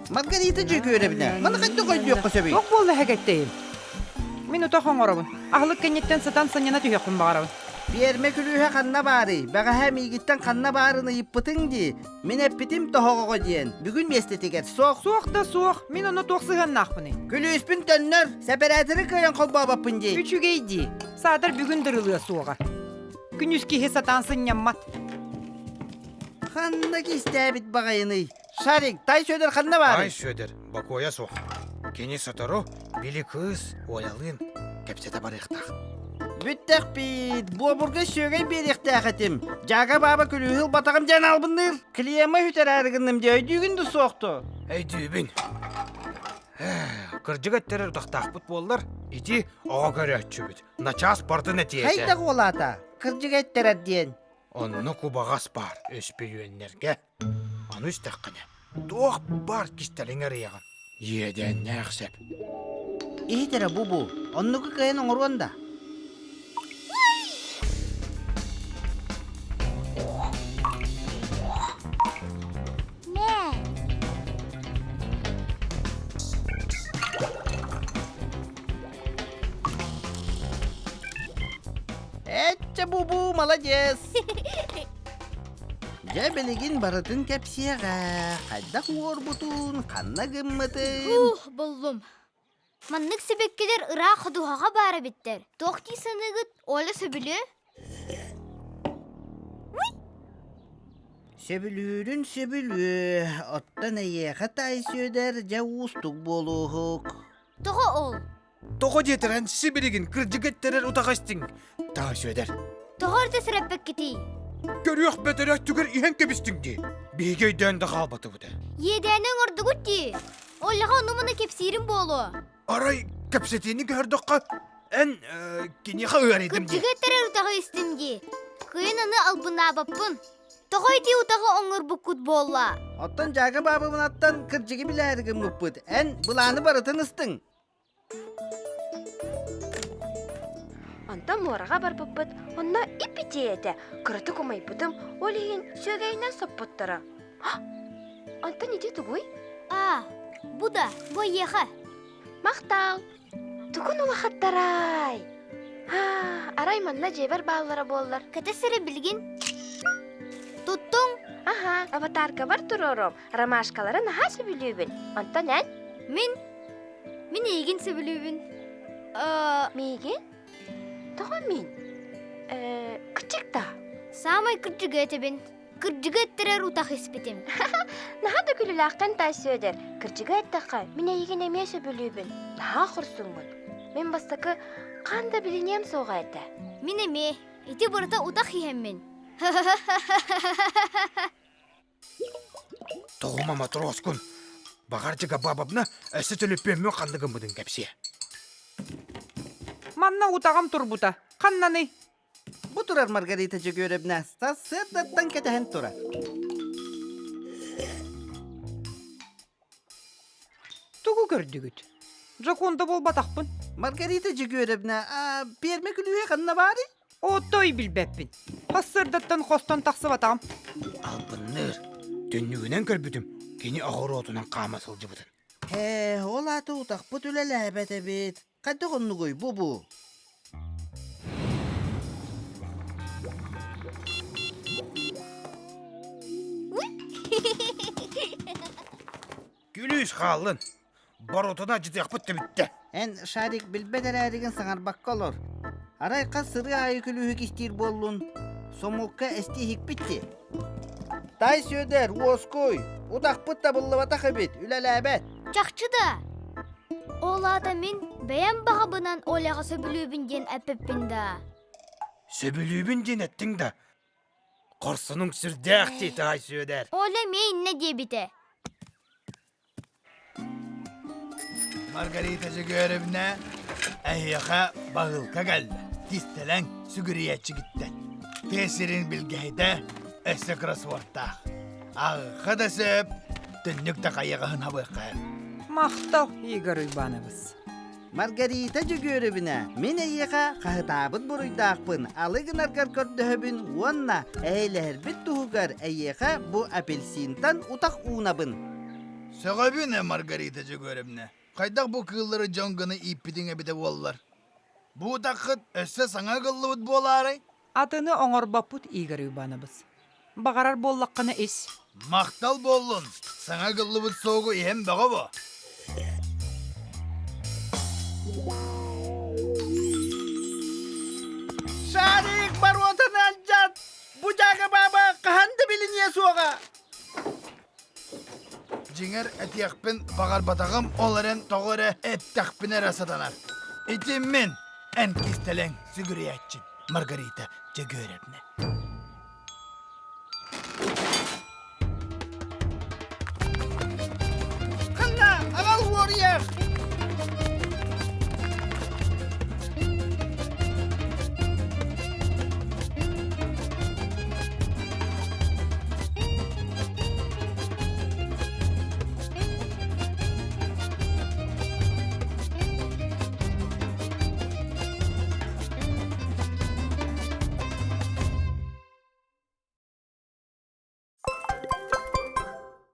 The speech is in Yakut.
Маргарита Дьөгүөрэбинэ, маны хайдах өйдүөххэ сөбүй? Туох буолла эһэгэттейим? Мин утах оҥоробун. Аһылык кэнниттэн сытан санньына түһүөхпүн баҕарабын. Пиэрмэ күлүүһэ ханна баарый? Бэҕэһээ миигиттэн ханна баарын ыйыппытыҥ дии. Мин эппитим тоһоҕоҕо диэн. Бүгүн миэстэтигэр суох. Суох да суох. Мин онно туох сыһыаннаахпыный? Күлүүспүн төннөр. Сэпэрээтэри кыайан холбообоппун дии. Үчүгэй дии. Саатар бүгүн дырылыа суоҕа. Күнүс киһи сатаан сынньаммат. Ханна кистээбит баҕайыный? Шарик, Тай Сүөдэр ханна баарый? Тай Сүөдэр бокуойа суох. Кини сотору били кыыс Олялыын кэпсэтэ барыахтаах. Бүттэхпит, буобурга сүөгэй биэриэхтээх этим. Дьаага бааба күлүүһү ылбатаҕым диэн албынныыр. Клиема үтэрээри гынным дии өйдүүгүн да суохту. Өйдүүбүн. Кырдьык эттэрэр утахтаахпыт буоллар, ити оҕо көрөөччүбүт. Начаас бардын этиэ этэ. Хайдах уолаата? Кырдьык эттэрэр диэн. Онно кубаҕас баар өспүйүөннэргэ. Ону истэххинэ, туох баар кистэлэҥ арыйаҕын? Иэдээннээх сэп. Иһит эрэ бу-бу, оннугу кыайан оҥоруон да. Мэ! Эччэ бу-бу, молодец! Дьэ билигин барытын кэпсиэҕэ, хайдах уорбутун, ханна гыммытын. Ух, буллум. Маннык сибэккилэр ыраах ходуһаҕа баар эбиттэр. Туох дии саныыгыт, Оля сөбүлүө? Сөбүлүүрүн сөбүлүө, оттон эйиэхэ Таай Сүөдэр дьэ уустук буолууһук. Тоҕо ол? Тоҕо диэтэр эн сибилигин кырдьык эттэрэр утаҕа истиҥ, Таай Сүөдэр. Тоҕо эрдэ сэрэппэккитий? Көрүөх бэтэрээ өттүгэр иһэн кэбистиҥ дии. Биһиги өйдөөн да хаалбатыбыт ээ. Иэдээни оҥордугут дии. Оляҕа ону-маны кэпсиирим буолуо. Арай кэпсэтиини көһөрдөххө, эн киниэхэ ыарыйдым дии. Кырдьыгы эттэрэр утаҕы истим дии. Кыайан аны албыннаабаппын. Тоҕо ити утаҕы оҥорбуккут буолла? Оттон Дьаага баабыбынаттан кырдьыгы билээри гыммыппыт. Эн былааны барытын ыстыҥ. Онтон муораҕа барбыппыт, онно ип-итии этэ. Кыратык умайбытым, ол иһин сүөгэйинэн соппуттара. Онтон ити тугуй? Аа, бу да, бу эйиэхэ. Махтал! Тугун улахаттарай? Аа, арай манна дьиэбэр бааллара буоллар. Кэтэ сири билигин. Туттуҥ? Аха, аватаркабар туруорум. Ромашкалары наһаа сөбүлүүбүн. Онтон эн? Мин? Мин эйигин сөбүлүүбүн. Э, Миигин? Тоҕо мин? Э, кычык да. Саамай кырдьыгы этэбин. Кырдьыгы эттэрэр утах испитим. Наһаа да күлүлээххин Тай Сүөдэр. Кырдьыгы эттэххэ, мин эйигин эмиэ сөбүлүүбүн. Наһаа хорсуҥҥун. Мин бастакы хаан да билиниэм суоҕа этэ. Мин эмиэ. Ити барыта утах иһэммин. Тоҕума матроскун. Баҕар Дьыгабаабабна өссө төлөпүөммүн ханна гыммытын кэпсиэ. Манна утаҕым турбута. Ханнаный? Бу турар Маргарита Дьөгүөрэбнэ сарсыардаттан кэтэһэн турар. Тугу көрдүгүт? Жоконда буолбатахпын. Маргарита Дьөгүөрэбнэ, а, пиэрмэ күлүүһэ ханна баарый? Отой билбэппин. Сарсыардаттан хостон тахсыбатаҕым. Албынныыр. Түннүгүнэн көрбүтүм, кини оҕуруотунан хаама сылдьыбытын. Ээ, ол аата утахпыт үлэлээбэт эбит. Хайдах оннугуй бу-бу? Күлүүс хааллын. Боротуна дьытыахпыт да бүттэ. Эн, Шарик, билбэт эрээригин саҥарбакка олор. Арай хас сырыы аайы күлүүһү кистиир буоллун? Сомукка эстии иһикпит дии. Тай Сүөдэр, уоскуй! Утахпыт табыллыбатах эбит, үлэлээбэт. Чахчы да! Ол аата мин бэйэм баҕабынан Оляҕа сөбүлүүбүн диэн эппиппин да. Сөбүлүүбүн диэн эттиҥ да, хорсунуҥ сүрдээх дии, Таай Сүөдэр. Оля эмиэ иннэ диэбитэ. Маргарита Дьөгүөрүбүнэ эһиэхэ баһыылка кэллэ. Кистэлэҥ сүгүрүйээччигиттэн. Тыа сирин билгэһитэ өссө кроссвордтаах. Аҕыхха да сөп, түннүк да хайаҕаһын хабыахха. Махтал, Игорь Иванович. Маргарита Дьөгүөрүбүнэ, мин эйиэхэ хаһытаабыт буруйдаахпын алы гынаргар көрдөһөбүн уонна эһэйлэһэрбит туһугар эйиэхэ бу апельсинтан утах уунабын. Сөҕөбүн ээ, Маргарита Дьөгүөрүбүнэ. Хайдах бу кыыллары дьон гына ииппитиҥ эбитэ буоллар? Бу утаххыт өссө саҥа ыгыллыбыт буолаарай? Атыны оҥорбоппут Игорь Уйбаанабыс. Баҕарар буоллаххына ис. Махтал буоллун! Саҥа ыгыллыбыт суогу иһэн бөҕө бо. Шарик боруотаны алдьат! Бу дьаага бааба хаһан да билиниэ суоҕа! Дьиҥэр этиэхпин баҕарбатаҕым, ол эрэн тоҕо эрэ эттэхпинэ эрэ сатанар. Ити мин, эн кистэлэҥ сүгүрүйээччим Маргарита Дьөгүөрэбнэ.